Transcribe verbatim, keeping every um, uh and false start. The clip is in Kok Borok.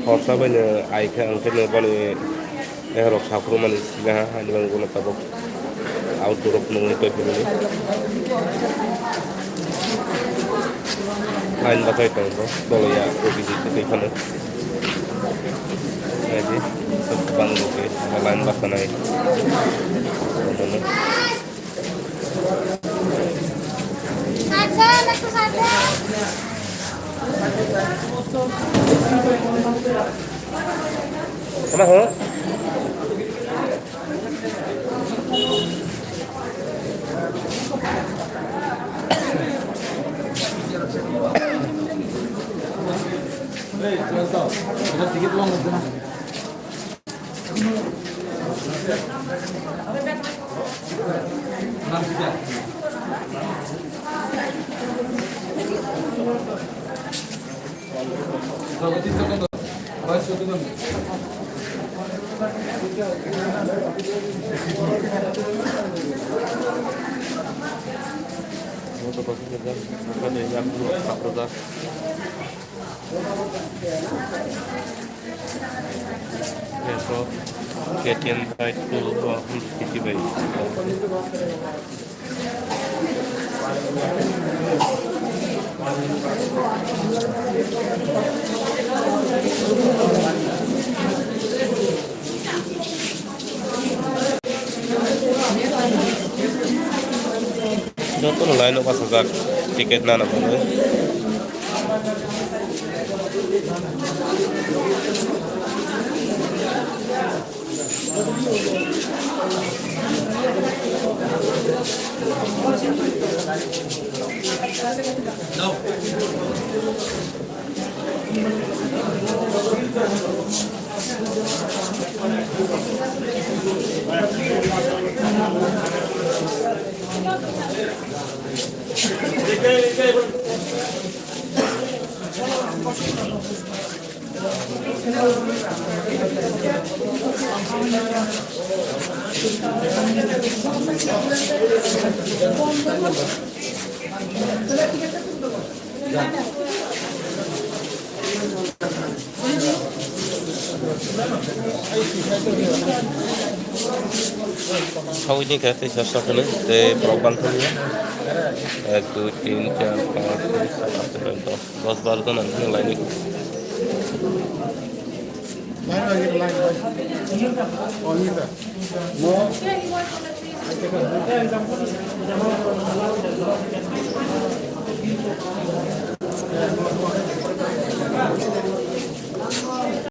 Khorsa bai no ai khe ang khe no boni deha rok saphuru mani sina ha ani bang bono tabuk outdoor rok nungwi tongwi philini. Line bachai tong bo toloya O B D twi phano. Naidi bang rok line bachanai. Ama ho? K T M bai two, oh, K T M bai. Joto no line o bachajak ticket nana bagwi. Sawi ni khe tei sasa khwlwi tei borok bangkha. Ek, dui, tin, char, panch, chhoi, sat, aat, noi, dos. Dos baro jona wngkha lainwi.